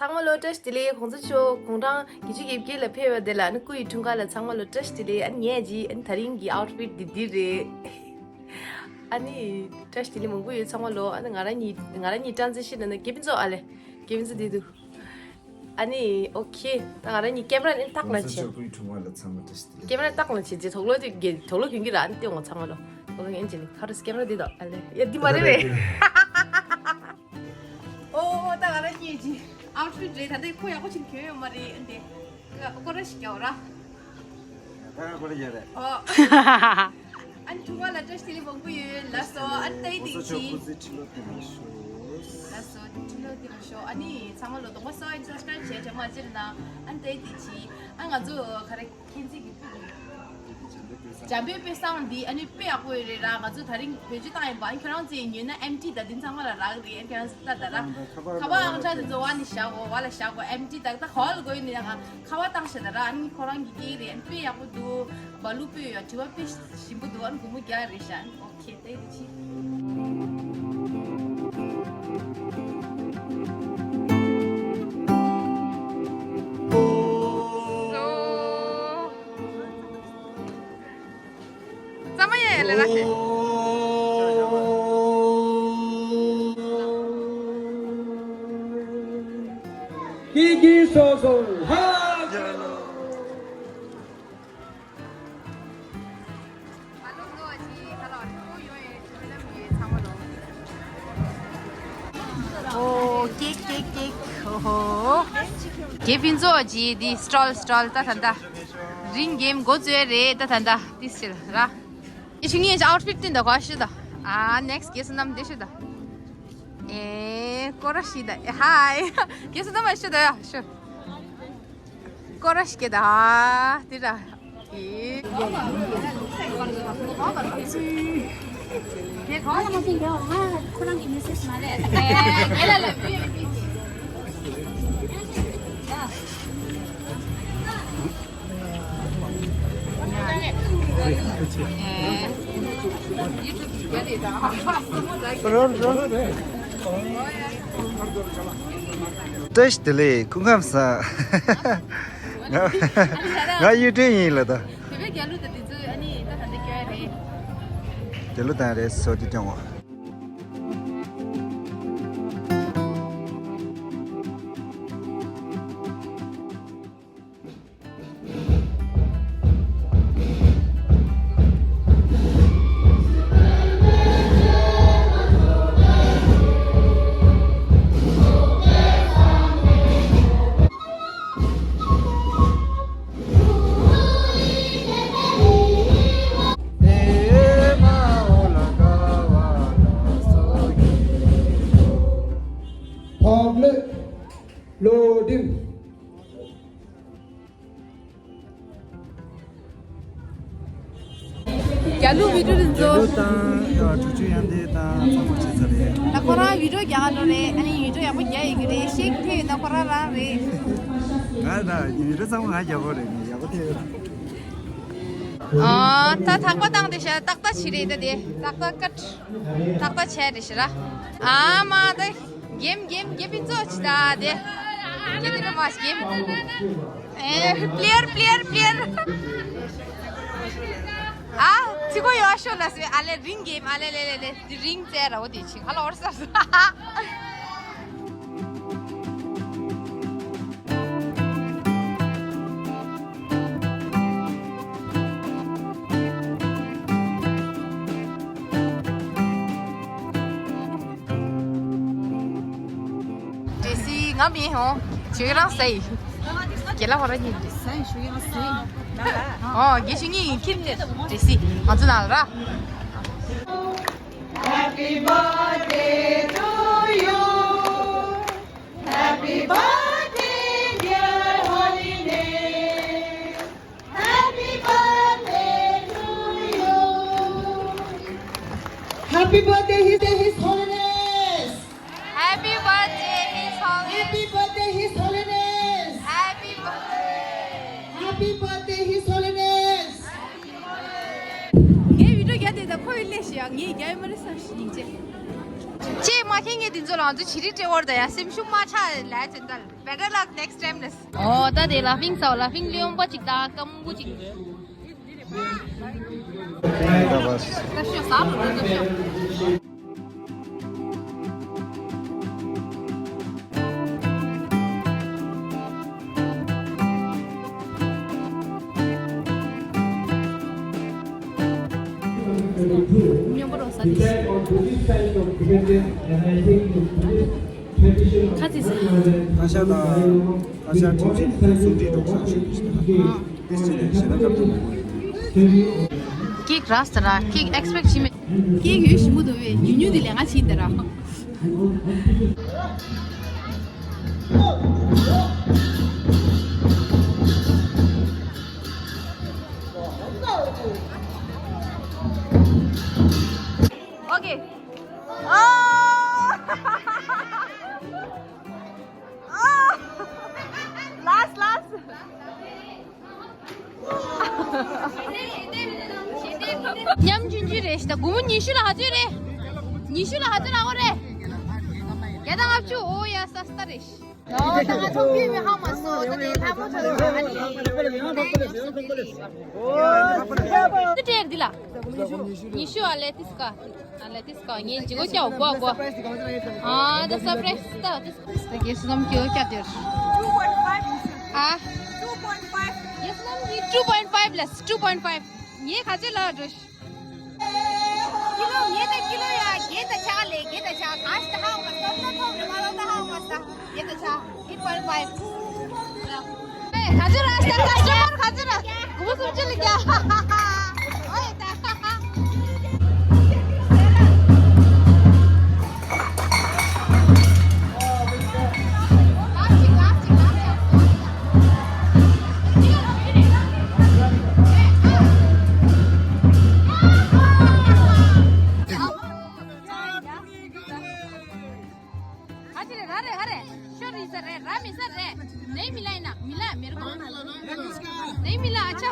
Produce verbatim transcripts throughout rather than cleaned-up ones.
ཚང་མ་ལོ་བཀྲ་ཤིས་བདེ་ལེགས། གོང་ས་མཆོག་དགུང་གྲངས་བརྒྱད་ཅུ་གྱ་བརྒྱད་ལ་ཕེབས་པ་དེ་ལ་ཨ་ནི་སྐུ་ཡི་འཁྲུངས་སྐར་ལ་ཚང་མ་ལོ་བཀྲ་ཤིས་བདེ་ལེགས། ཨ་ནི་ངས་ཀྱི་ཨ་ནི་ད་རིང་གི་ཨའུ་ཊི་ཕིཊ་འདི་འདི་རེད། ཨ་ནི་བཀྲ་ཤིས་བདེ་ལེགས་མང་པོ་ཡོད། ཚང་མ་ལོ། ཨ་ནི་ང་རང་གཉིས་ང་རང་གཉིས་ཊན་ཛི་ཤན་ཨ་ནི་དགེ་འཕེན་མཚོ། ཨ་ལེ་དགེ་འཕེན་མཚོ་འདི་འདུག་ཨ་ནི་ཨོ་ཁེ། ད་ང་རང་གཉིས་ཀེམ་ར་ནི་ཐག་ལ་བྱེད། གོང་ས་མཆོག་སྐུ་ཡི་འཁྲུངས་སྐར་ལ་ཚང་མ་བཀྲ་ཤིས་བདེ་ལེགས། ཀེམ་ར་ཐག་ལ་བྱེད་ཅེས་དོགས་ལོ་དེ་དགེ་དོགས་ལོ་གྱོན་གྱི་ར། ཨ་ནི་ལྟོས་འོང་ཚང་མ་ལོ། དོགས་ལོ་ངན་ཅེས་ནི་ཁ་རུ་ཀེམ་ར་འདི་དོ། ཨ་ལེ་ཡ་འདི་མ་རེད་རེད། ཨོ་ད་ང་རང་གཉིས་ཀྱི་ཨའུ་ཊི་ཕིཊ་རེད། ད་ལྟ་ཁོ་ཡག་པོ་ཅིག་གྱོན་ཡོད་མ་རེད། ཨ་ནི་དེ་སྐོར་ར་ཞིག་རྒྱག་ར། ད་ང་སྐོར་ར་རྒྱག་རེད། ཨོ། ཨ་ནི་ཐུག་པ་ལ་བཀྲ་ཤིས་བདེ་ལེགས་མང་པོ་ཡོད་ལགས་སོ། ཨ་ནི་ད་ཡི་དེ་ཅི། ལགས་སོ། ཁྲི་ལོ་བརྟན་པར་ཤོག་ཨ་ནི་ཚང་མ་ལོ་གདོང་པ་གསོ་ཨ་ནི་སབ་སི་ཀ་རེབ་བྱས་བྱས་མ་ཅིར་ན། ཨ་ནི་ད་ཡི་དེ་ཅི། ཨ་ང་ཚོ་ག་རེ་མཁྱེན་བརྩེ་གི་སྤུ་གུ། འཇམ་དཔལ་དཔེ་བཟང་འདི་ཨ་ནི་དཔེ་ཡག་པོ་ཡོད་རེད་ར། ང་ཚོ་ད་རིང་བེད་སྤྱོད་བཏང་ཡིན་པ། ཨ་ནི་ཁྱོད་རང་ཚོས་ཉོས་ན་ཨེམ་ཊི་དང་འདི་ཚང་མ་ལ་རག་རེད། ཨ་ནི་ཁྱོད་རང་ཚོ་ལྟ་ད་ར། ཁ་པར་ཨང་གྲངས་འདི་ཚོ་བ་ནི་བཞག་གོ་བ་ལ་བཞག་གོ་ཨེམ་ཊི་དང་ད་ག་བ་ལ་དགོས་ཡིན་ན་ཡང་ཁ་པར་བཏང་ཤ་ད་ར། ཨ་ནི་ཁོ་རང་གི་སྐད་རེད། ཨ་ནི་དཔེ་ཡག་པོ་འདུག་བ་ལུ་དཔེ་ཡོད། དྲི་བ་དཔེ་ཞིམ་པོ་འདུག་ཨ་ནི་སྒོར་མོ་བརྒྱ་རེད་ཤག་ཨ་ནི་ཨོ་ཁེ་ཏེ་དེ་ཆི། ཙམ་ཡ་ཡ་ལ་ར་ཧེ། ཀི་ཀི་སོ་སོ་ཧ། ཨོ་ཀེག་ཀེག་ཀེག་ཨོ་ཧོ། དགེ་ཕུན་ཚོགས་ཀྱི་འདི་སི་ཊོལ་སི་ཊོལ་ད་ད་ད། རིང་གེམ་འགོ་བཙུགས་རེད་ད་ད་ད། ཏིས་ཆེ་ལ་ར། ཨེ་ཆུ་ངེས་ཀྱི་ཨའུ་ཊི་ཕིཊ་དེ་འདྲ་གོ་ཤི་ད། ཨ་ནེག་སི་ཊི་གེ་སི་ནམ་དེ་ཤི་ད། ཨེ་ཀོ་ར་ཤི་ད། ཨེ་ཧའི། གེ་སི་ནམ་ཤི་ད་ཡ་ཤི། ཀོ་ར་ཤི་གེ་ད། དེ་ར། ཨེ། ཁོ་རང་གི་མི་སེ་ཇི་མ་རེད། ཨེ་ལ་ལ། བཀྲ་ཤིས་བདེ་ལེགས། སྐུ་ཁམས་བཟང་། ང་ང་གཡུ་སྒྲོན་ཡིན་ལ་ད། བོད་པའི་རྒྱལ་གླུ་དང་དེ་ཚོ་ཨ་ནི་ད་ད་འདི་སྐྱོན་རེད། རྒྱལ་གླུ་དང་རེད་སོ་དེ་སྐྱོན་འོ། ཐོག་ལེ་བློ་སྒྲིམ། རྒྱ་ལུགས་བི་ཌིའོ་རིན་རྒྱ་ཚོ། ལུགས་དང་ཡ་དྲུག་ཅུ་ཡང་དེ་དང་ཚོགས་པ་བྱེད་ས་རེད། ད་ཁོ་རང་བི་ཌིའོ་རྒྱག་འགྲོ་རེད། ཨ་ནི་བི་ཌིའོ་ཡག་པོ་རྒྱག་ཡོད་ཀྱི་རེད། ཤེག་ཐེ་ཡོད་ན་ཁོ་རང་རང་རེད། ང་ད་བི་ཌིའོ་ཚང་མ་ང་རྒྱག་གོ་རེད། ངས་ཡག་པོ་ཐེ་ཡོད། ཨ་ད་ཐག་པ་བཏང་དེ་ཤ་ཏག་ཏག་བྱེད་རེད། ད་དེ་ཏག་ཏག་ཀ་ཏག་ཏག་བྱས་རེད་ཤི་ར། ཨ་མ་ད། གེམ་གེམ་གེམ་པིན་ཚོ་ཅི་ད་དེ། གེམ་དེ་མ་གེམ། ཨེ་པི་ལེ་ཡར་པི་ལེ་ཡར་པི་ལེ་ཡར། ཨ་ཅི་གོ་ཡོ་ཤོ་ལ་སེ་ཨ་ལེ་རིང་གེམ་ཨ་ལེ་ལེ་ལེ་ལེ་དེ་རིང་ཙེ་ར་འོ་དེ་ཆི་ཧ་ལ་འོར་ས་སུ། ཏྲེ་སི་ང་མི་ཧོ། ཁྱོད་རང་ཟེར། རྒན་ལགས་ཁོ་རང་གཉིས། ཨོ་རྒན་ཁྱོད་གཉིས་ཁྱིམ་ནས་ཏྲེ་སི་ང་ཚོ་ནང་ལ་ར། Happy birthday to you. Happy birthday, dear Holiness. Happy birthday to you. Happy birthday, His, His Holiness. Happy birthday, His Holiness. Happy birthday, His Holiness. Happy birthday. Happy birthday, His Holiness. ངའི་བི་ཌིའོ་རྒྱག་དེ་ད་ཁོ་ཡི་ལས་ཤི་ཡ། ངའི་རྒྱ་ཡི་མ་རེད་བསམ་ཤི་སྙིང་རྗེ། ཅེས་མ་ཁྱེད་ངས་དེ་ཚོ་ལ་ང་ཚོ་བྱི་རིལ་སྤྲད་བར་ད་ཡ་སེམས་ཤུགས་མ་ཆག་ལས་ཅན་ད། Better luck next time ལས། ཨོ་ད་དེ་ལ་ཕིང་སའོ་ལ་ཕིང་ལིའོ་པ་ཅིག་ད་ཀམ་བུ་ཅིག་ཁ་ཚིག་ཟེར། ད་ཤ་དང་ད་ཤ་ཁྲིམས་ཤིང་ཟུང་འབྲེལ་འགྲོ་ས་ཞིག་ཨ། ཀིག་ར་སྟ་ར་ཀིག་ཨེག་སི་པེག་བྱེད་མེད། ཀིག་ཡོད་ཞིམ་པོ་འདུག་བས་ཉུང་ཉུང་དེ་ལས་ང་བྱིན་དེ་ར། ཨོ་ཁེ། ཨ། ཨ། ལཱསི་ལཱསི། ཉམ་ཆུང་ཆུང་རེད་ཤི་ད། སྒོར་མོ་ཉི་ཤུ་ལ་ཧ་ཅོ་རེད། ཉི་ཤུ་ལ་ཧ་ཅོ་ར་འོ་རེད། བརྒྱ་དང་ལྔ་བཅུ། ཨོ་ཡ་སཱ་སྟ་རེད་ཤི། ཨོ་ད་ང་ཚོ་བརྒྱུད་མི་ཧ་མ་སོ་ད་དེ་ལྷ་མོ་ཚོ་ལ་ཧ་ནི་ཡིན་ནའི་ཉམས་སུ་དེ་རེད། ཨོ་ད་དྲེར་འདི་ལ། ཉི་ཤུ་ཨ་ལེ་ཏིས་ཀ་ཨ་ལེ་ཏིས་ཀ་ངས་ཇི་གོ་སྐྱ་བོ་གོ་གོ། ཨ་ད་སར་པ་རའི་སི་ད་ཏིས་ཀ་གེ་སུ་ནམ་ཀྱོ་སྐྱ་དེར། ཨ། two point five. Yes, ma'am. Two point five less. Two point five. ངས་ག་ཚོད་ལ་འགྲོ་ཤི། ཀི་ལོ་ངས་ད་ཀི་ལོ་ཡ་བརྒྱད་དང་ཕྱེད་ལས་བརྒྱད་དང་ཕྱེད་གང་ཞིག་ད་ཧ་གོ་མ་སོང་ད་ཐོག་རེ་མ་ལོ་ད་ཧ་གོ་མ་སོང་ད་བརྒྱད་དང་ཕྱེད། Eight point five. ཨེ། ག་ཚོད་ར་ཤ་ཀ་སི་ཊ་མར་ག་ཚོད་ར། དགུ་བཅུ་སུམ་ཅུ་ལ་རྒྱ། ཨོ་ཡ་ད། ཨ་ཅེ་རེ་ར་རེ་ཧ་རེ། ཤོར་རི་ས་རེ་ར་མི་ས་རེ། ནེ་མི་ལ་ཡིན་ན་མི་ལ་མེ་རུ་ནེ་མི་ལ་ཨ་ཆ།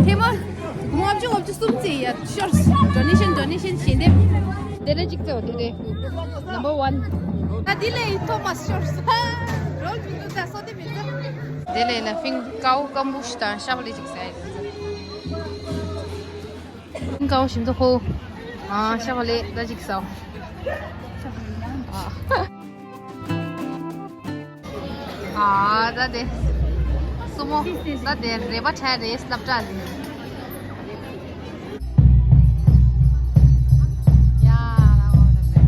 ཐེ་མོ། ལྔ་བཅུ་ལྔ་བཅུ་སུམ་ཅུ་ཡ་ཤོར། ཌོ་ནེ་ཤན་ཌོ་ནེ་ཤན་ཞལ་འདེབས། དེ་ལས་གཅིག་ཙེ་བ་དེ་དེ། Number one. ད་དེ་ལས་ཐོ་མ་ཤོར་ས། རོལ་མི་འདུག་ད་སོ་དེ་མི་འདུག་དེ་ལས་ལ་ཕིང་ཀའོ་ཀམ་བུ་ཤི་དང་ཤ་བ་ལི་གཅིག་ཟ་ཡ། ཀའོ་ཞིམ་ཏོ་ཧོ། ཨ་ཤ་བ་ལེ་ད་ཅིག་ཟའོ། ཨ་ད་དེ། སོ་མོ། ད་དེ་རེ་བ་ཆ་རེ་སླབ་དྲ་ལེ། ཡ་ལ་འོ་ད་དེ།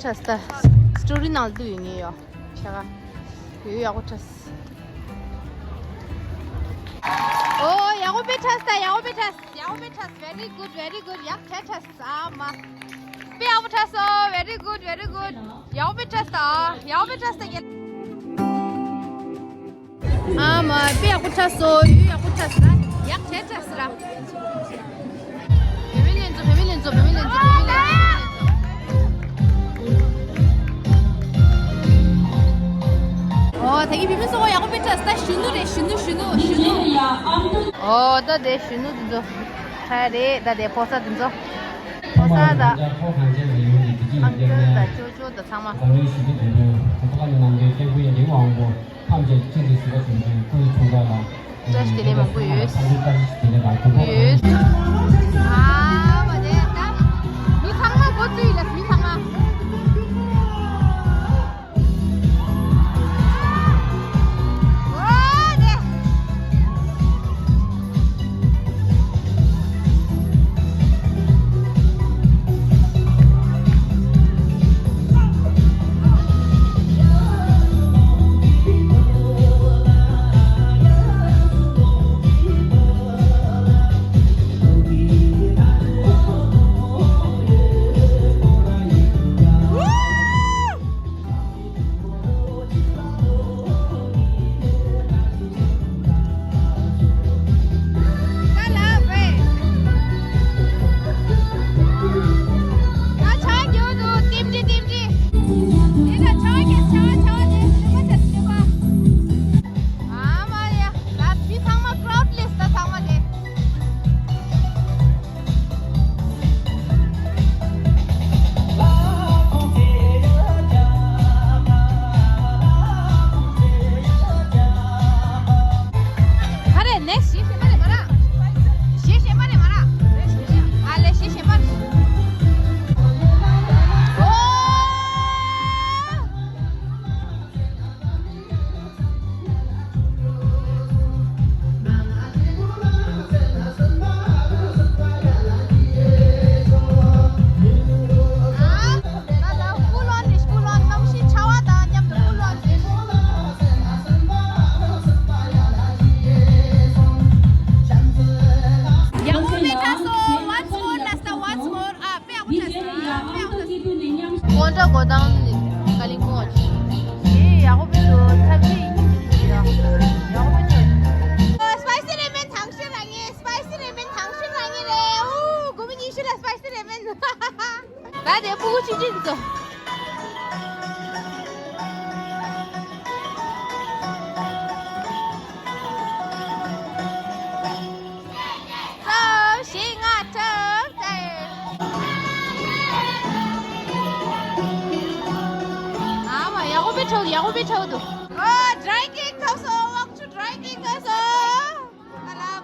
ཁྲ་སྟ། སི་ཊོ་རི་ནང་ལ་འདུག་ཡོད་ངེས་ཡོད། ཆ་ག་ཡོད། ཡག་པོ་ཁྲ་སྟ། ཨོ་ཡག་པོ་དཔེ་ཁྲ་སྟ། ཡག་པོ་དཔེ་ཁྲ་སྟ། ཡག་པོ་དཔེ་ཁྲ་སྟ། Very good, very good. ཡག་ཁྲ་ཁྲ་སྟ། ཨ་མ། དཔེ་ཡག་པོ་ཁྲ་སྟ། Very good, very good. ཡག་པོ་དཔེ་ཁྲ་སྟ། ཡག་པོ་དཔེ་ཁྲ་སྟ། ཨ་མ། དཔེ་ཡག་པོ་ཁྲ་སྟ། ཡུལ་ཡག་པོ་ཁྲ་སྟ། ཡག་ཁྲ་ཁྲ་སྟ། བུད་མེད་ལྷན་ཚོགས། བུད་མེད་ལྷན་ཚོགས། བུད་མེད་ལྷན་ཚོགས། བུད་མེད་ལྷན་ཚོགས། ཨོ་ད་གི་བུད་མེད་ཚོ་ཡག་པོ་དཔེ་ཁྲ་སྟ། གཞོན་ནུ་རེད། གཞོན་ནུ་གཞོན་ནུ་གཞོན་ནུ། ཨོ་ད་དེ་གཞོན་ནུ་དེ་ཚོ་ཁ་རེད། ད་དེ་ཕོ་གསར་དེ་ཚོ། ཕོ་གསར་དང་ཨང་ཀལ་དང་ཅོ་ཅོ་དང་ཚང་མ། ཐམས་ཅད་ཅི་འདྲ་ཞིག་ལ་བྱུང་རྒྱུའི་སྐུ་ཡི་འཁྲུངས་སྐར་ལ། བཀྲ་ཤིས་བདེ་ལེགས་མང་པོ་ཡོད། ཡོད། ཨ་མ་རེད་ད། མི་ཚང་མ་འགོ་བཙུགས་ལ། མི་ཚང་མ། ཨོ་རེད། ག་རེ་next གཞས་གཞན་པ་རེད་མ་ར། གཞས་གཞན་པ་རེད་མ་ར། ཨ་ལེ་གཞས་གཞན་པ་རེད། ཨོ། ཡག་པོ་མེད་ད་སོ། Once more, Nasta, once more. ཨ། དཔེ་ཡག་པོ་ཆགས་སོང་། དཔེ་ཡག་པོ་ཆགས་སོང་། ཀོང་ཀྲོའུ་སྒོ་ཐང་ནས་ཀ་ལིང་པོང་ཨ་ཅི། ཨེ་ཡག་པོ་དཔེ་འདུག་ཐབས་ཤེས་ཡིན་གྱི་འདུག་ཡ། ཡག་པོ་དཔེ་འདུག Spicy ramen དང་ཤོས་རང་ངེས། Spicy ramen དང་ཤོས་རང་ངེས་རེད། ཨུ། དགུ་མི་ཉི་ཤུ་ལ་spicy ramen། ད་དེ་ཕྲུ་གུ་ཆུང་ཆུང་ཚོ། ཨ་མ། ཡག་པོ་དཔེ་འཁྲབ་འདུག་ཡག་པོ་དཔེ་འཁྲབ་འདུག་ཨོ། dry cake ཐོབ་སོང་། ཝང་ཆུ་dry cake ཐོབ་སོང་། ཨ་ལ།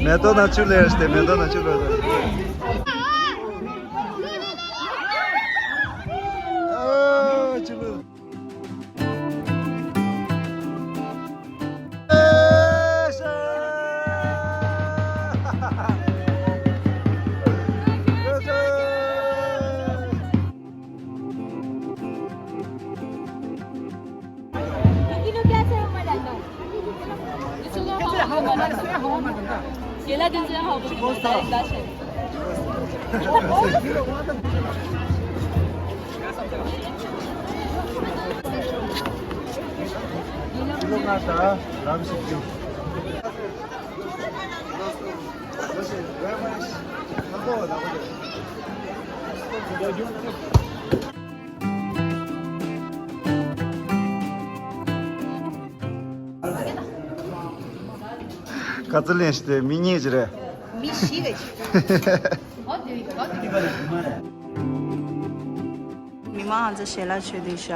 མེ་ཏོག་ནང་ཆུ་ལེར་སྟེ། མེ་ཏོག་ནང་ཆུ་ལེར་སྟེ། ཨ་ཆུ་ལེར། ཁ་ཚ་ལེན་ཞིག་དེ་མི་གཉིས་ཅི་རེད། མི་བཞི་ག་ཅི། མི་མང་ཧང་ཚ་ཞལ་ལག་མཆོད་དུས་ཤ།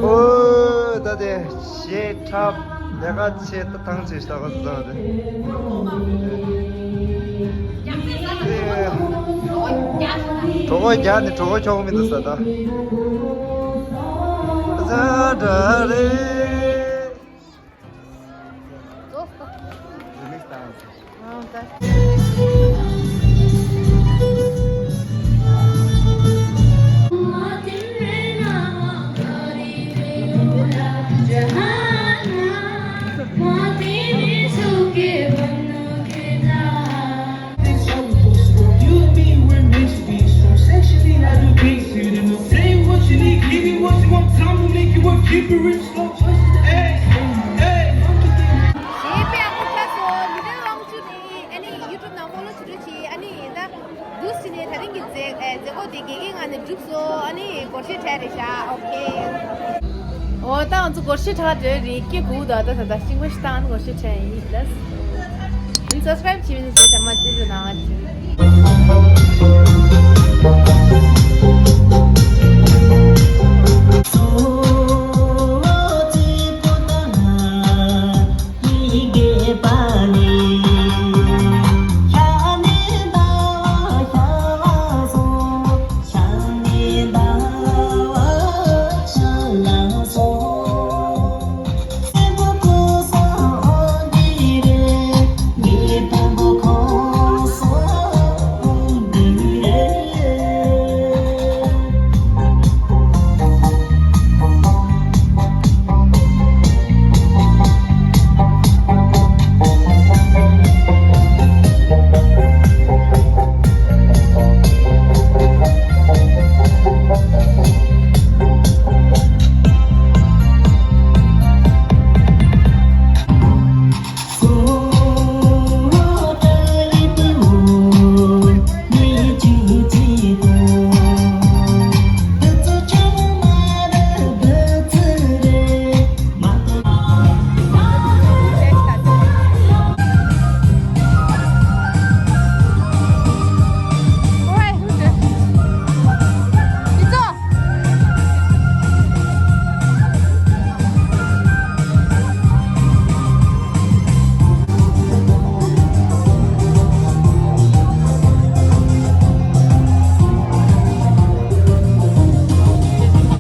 ཨོ། ད་དེ་གཞས་འཁྲབ་ལས་ཀ་བྱེད་ད་ཐང་ཆད་ཤག་ཟེར་བ་དེ། གྲོད་ཁོག་རྒྱགས་ནས་གྲོད་ཁོག་འཁྱོག་མི་འདུག་ཟེར་ད། ད་ད་རེད། ཞེས་པའི་ཨ་ཁུ་ཁ་སོ་ལུས་ལྡན་དབང་ཕྱུག་ནི་ཨ་ནི་ཡུ་ཊུབ་ནང་ཕོ་ལོ་བྱེད་རོགས་གྱིས། ཨ་ནི་ད་འདུག་སེ་ནས་ད་རིང་གི་མཛད་ཨེ་མཛད་སྒོ་དེ་དགེ་རྒན་ང་ནས་གྲུབ་སོང་། ཨ་ནི་སྒོར་གཞས་འཁྲབ་རེད་ཤག་ཨོ་ཁེ། འོ་ད་ང་ཚོ་སྒོར་གཞས་འཁྲབ་འདོད་རེད། སྐད་གོ་ད་ད་ད་ད་ཤིང་པ་ཤི་ཏང་སྒོར་གཞས་འཁྲབ་ཡིན་ལ། ཨིན་སབ་སི་ཀ་རེབ་བྱེད་མི་འདུག་ཟེར་དེ་མ་བརྩི་འདུག་ན་ང་ཚོ།